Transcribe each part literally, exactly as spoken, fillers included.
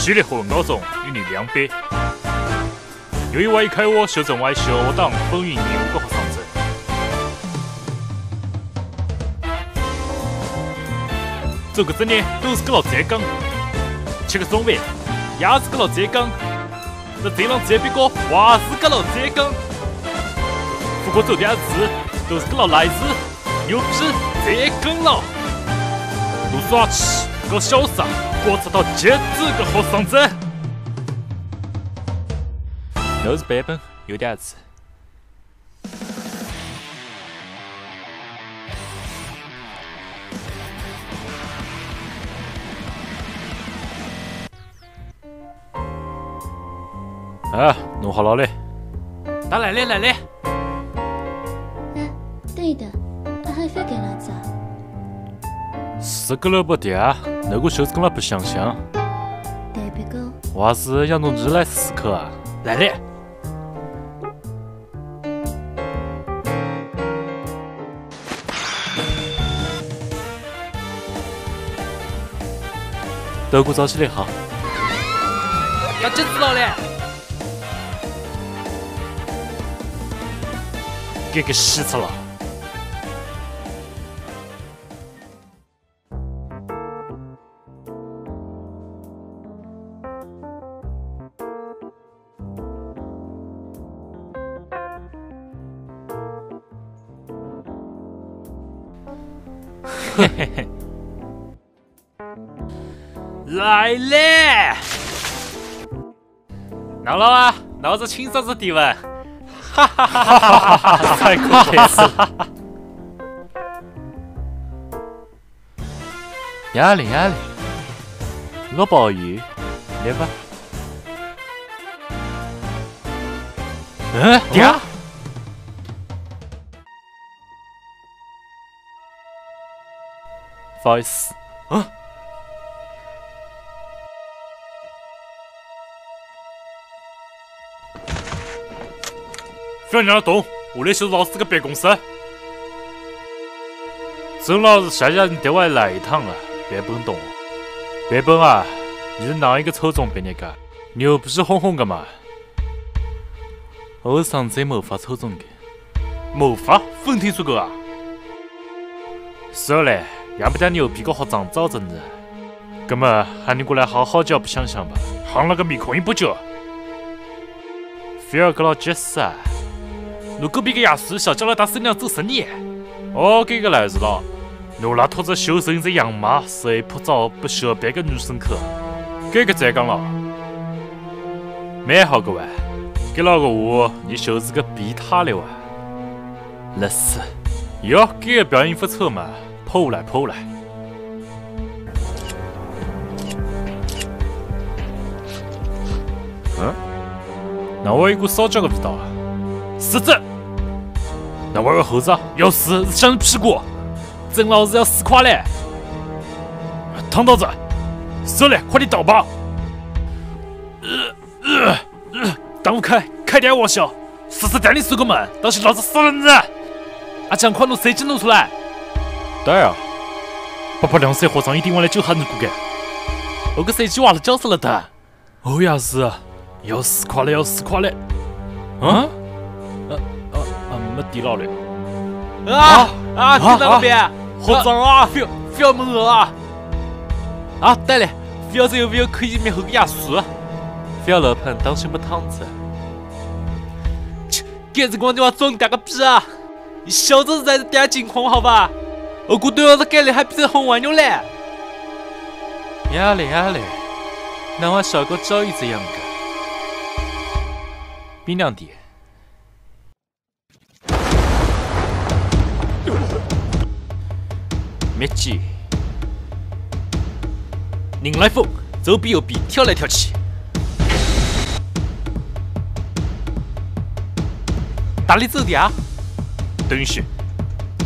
吉利混高中一人两杯。由于我一开学就成为学堂风云人物个学生子。做个职业都是个老贼梗，吃个中饭也是个老贼梗，那这浪这边个还是个老贼梗。不过做点事都是个老来事。 牛逼，这个了！我耍起个潇洒，我出道节奏个好嗓子。我是版本，有点子。啊，弄好了嘞。打来嘞，来嘞。 哎，等一等，阿还覅干了子啊？是个萝卜条啊，那个手指跟了不相像。对不过，我是要弄你来思考啊。来嘞。德国早起来好。要真知道嘞。 给个洗出了。嘿嘿嘿。 来嘞！拿了啊，拿着青色子底文。哈哈哈哈哈哈！太可爱了。呀嘞呀嘞，落暴雨，来吧。嗯，爹。 不好意思。啊？不要让他动，我来修老师个办公室。曾老师下下你带我来一趟啊，版本懂。版本啊，你是哪一个初中毕业个？牛皮哄哄个嘛。 我是上次魔法初中个。魔法？没听说过啊。算了，也没得牛逼个学长罩着你。葛么，喊你过来好好叫不想想吧。喊了个面孔也不叫。不要跟老急死啊！我隔壁个爷叔小叫了打新娘做生意。哦，这个来事了。 我拉拖着修身这样嘛，谁不找不学别个女生去？这个再讲了，蛮好个哇，给老个话，你就是个变态了哇。勒死，哟，这个表演不错嘛，破来破来。嗯？那我有股烧焦个味道啊。是这。那我有猴子啊，要死，是像人屁股。 曾老师要死快嘞！唐道子，走嘞，快点倒吧！呃呃呃，打不开，开点玩笑，试试带你出个门，当心老子杀了你！阿强，快弄手机弄出来！对啊，八八两岁和尚一定会来救哈子个。我个手机忘了交出来的。 哦呀是，要死快了，要死快了！啊？呃呃呃，没电了嘞！啊啊！听到没？啊，好脏啊！不要不要摸我啊！啊，对了，不要这个不要可以灭火个亚叔。不要乱喷，当心没汤吃。切，搿辰光你还装大个逼啊！ 你小子才是点情况好吧？我估对我的概率还比这红黄牛嘞。呀嘞呀嘞，那我小哥早已这样个。冰凉点。灭机。人来疯，左边右边跳来跳去。 大力走的啊！等一歇，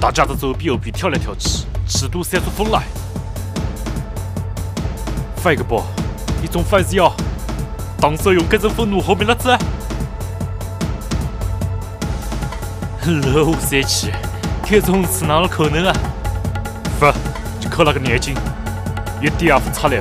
大家都走边后边跳来跳去，尺度闪出风来。翻个包，一种翻是要，当时用这种愤怒后面那只。老生气，这种事哪有可能啊？不，就靠那个眼睛，一点也不差嘞。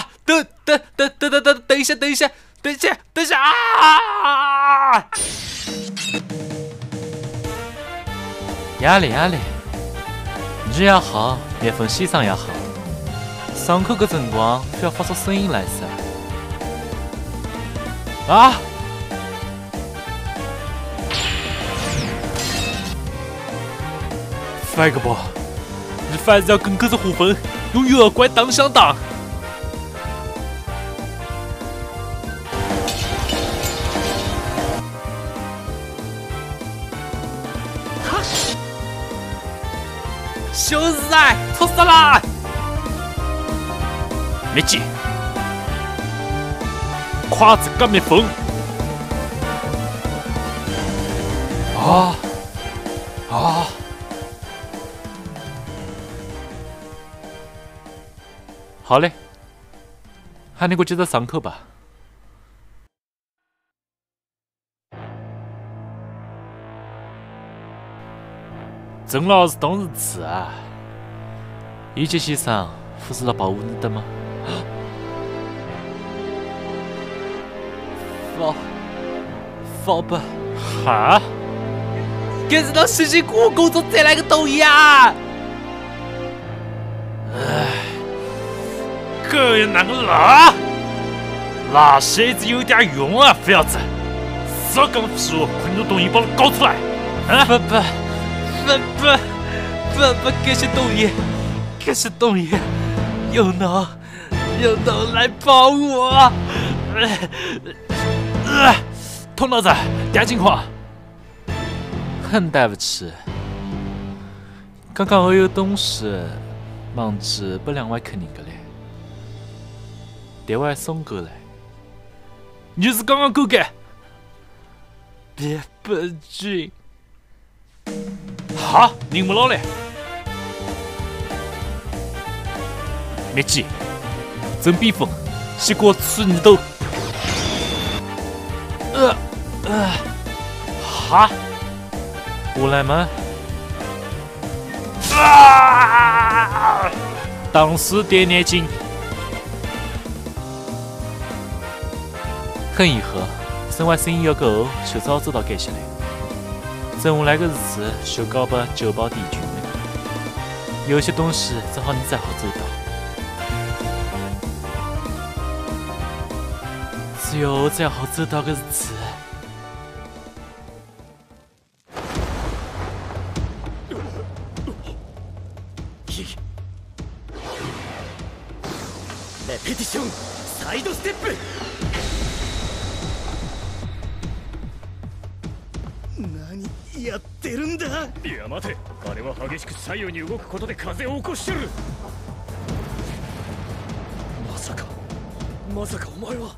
啊，等等等等等等等一下，等一下，等一下，等一下啊！ 夜里夜里，日也好，蜜蜂先生也好，上课个辰光覅发出声音来噻。啊！翻个吧，你凡是要跟搿只花粉，用妖怪打相打。 小子啊，出色啦！蜜饯，筷子夹蜜蜂。啊啊！好嘞，喊你过去再上课吧。 陈老师当时子啊，一级先生勿是辣保护你的吗？放，放吧。哈？搿是到辛辛苦苦工作赚来个东西啊！ 唉，搿哪能啦？垃圾子有点用啊，覅子！少讲废话，快拿东西帮我交出来！啊？不不不不不不，搿些东西，搿些东西，用脑用脑来帮我！呃，痛脑子，点情况。 很对不起，刚刚我有东西忘记拨两位客人个嘞，特为送过来。你是刚刚过个？别不敬。哈，人没了嘞。 蜜饯，真蜜蜂，西瓜吃你都。呃呃，哈，我来吗？啊！当时点眼睛。 很遗憾，生活生意要够，就只好做到搿些了。剩下来个日子就交拨九宝帝君了。有些东西只好你才好做到。只有我才好做到个日子。 レペティション、サイドステップ。何やってるんだ？いや、待て。あれは激しく左右に動くことで風を起こしてる。まさか、まさかお前は。